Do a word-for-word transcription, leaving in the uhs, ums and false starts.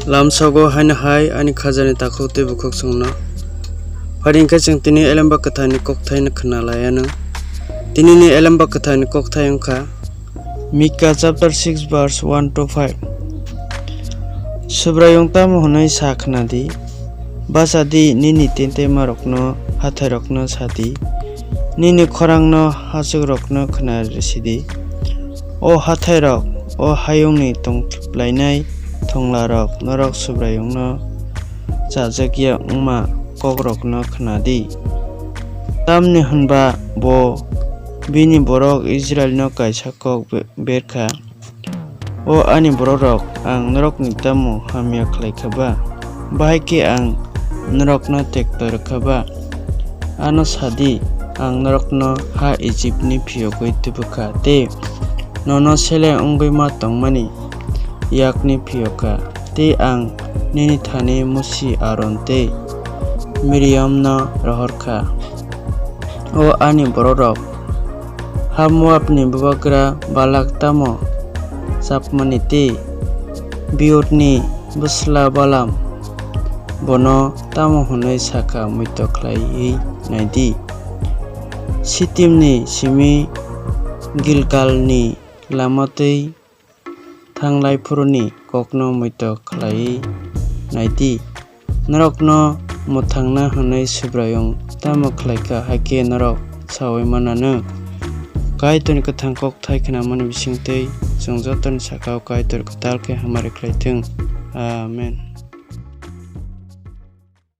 Lamsogo haino hai ani khajani takhuk tei bukhuk chwngno. Phai hwnkhe chwng tini Elemba Kwtharni kokthaino khna lai anw. Tinini Elemba Kwtharni kokthai wngkha Mika chapter six verse one to five. Subraiyung tamo hwnwi sa khna di, Bacha di, nini tentemarokno, hathairokno sa di, nini khorangno, hachukrokno khna rw si di. O hathairok, o hayungni tongphlainai thonglarok, norok Subraiyungno chajak ya wngma kokrokno khna di. Tamni hwn ba bo bini borok Israilno kaisa kok be-, ber kha, O ani bororok, ang norokni tamo hamya khlai kha ba? Bahai khe ang norokno tekto rw kha ba? Ano sa di, ang norokno ha Ijipni phiyogwi tubu kha tei nono seleng wngwi ma tongmani yakni phiyok kha, tei ang nini thani Musi, Aron tei Miriamno rohor kha. O ani bororok, ha Moabni bubagra Balak tamo chapmani tei Biorni bwsla Balaam bono tamo hwnwi sakha, muitu khlaiwi nai di. Sitimni simi Gilgalni lama twi thang lai phuruni kokno muitu khlaiwi nai di. Norokno mwthangna hwnwi Subraiyung tamo khlai kha, hai khe norok saui man anw. Kaitorni kwthang kokthai khnamani bising twi chwng jotoni saka-o Kaitor kwtal khe hamari khlai thung. Amen.